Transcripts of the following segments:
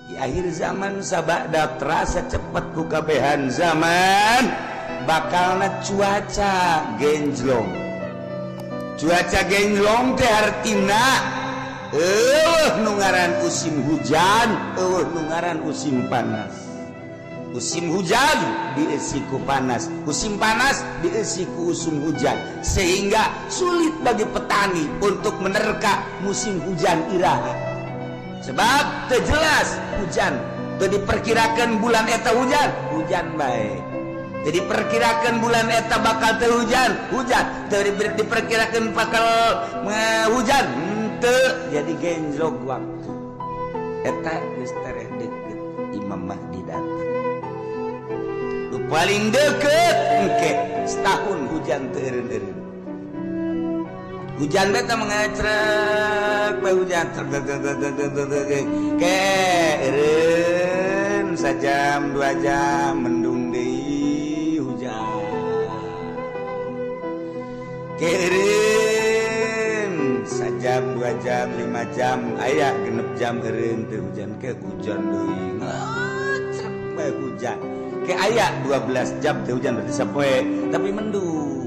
Di akhir zaman, sabada terasa cepet ku kabehan zaman, bakalna cuaca genjlong. Cuaca genjlong teh artina euweuh nu ngaran musim hujan, euweuh nu ngaran musim panas. Musim hujan diisi ku panas, musim panas diisi ku usum hujan, sehingga sulit bagi petani untuk menerka musim hujan iraha, sebab teu jelas hujan. Teu diperkirakan bulan eta hujan, hujan bae. Jadi diperkirakan bulan eta bakal teu hujan, hujan. Teu diperkirakan bakal hujan, henteu. Jadi genjlok waktu eta. Geus tereh deket Imam Mahdi datang. Nu paling deket engke setahun hujan teu eureun-eureun. Hujan beta mengecrek bae, hujan trek trek trek trek trek trek trek. Ke eureun sajam 2 jam, mendung deui, hujan. Ke eureun sajam, 2 jam, 5 jam, aya 6 jam eureun teu hujan, ke hujan deui, ngecrek bae hujan. Ke aya 12 jam teu hujan, berarti sapoe tapi mendung.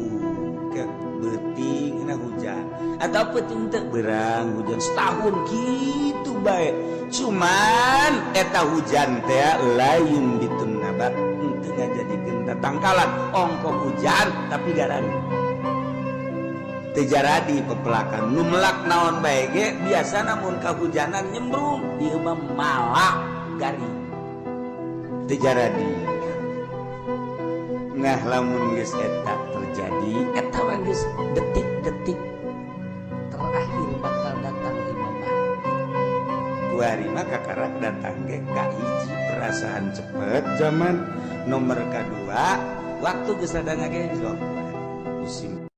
Ke beuting na hujan atau peuting teu berang hujan. Setahun gitu bae. Cuman eta hujan teh lain bitun nabat, teu ngajadikeun tatangkalan. Ongko hujan tapi garing, teu jaradi pepelakan. Nu melak naon bae ge biasa, namun kahujanan nyembrung. Ieu mah malah garing, teu jaradi. Nah, lamun geus eta terjadi, eta mah geus detik-detik terakhir bakal datang Imam Mahdi. Kuari mah kakarak datang ge kahiji perasaan cepet zaman, nomor kedua waktu geus rada ngagenjlok musim.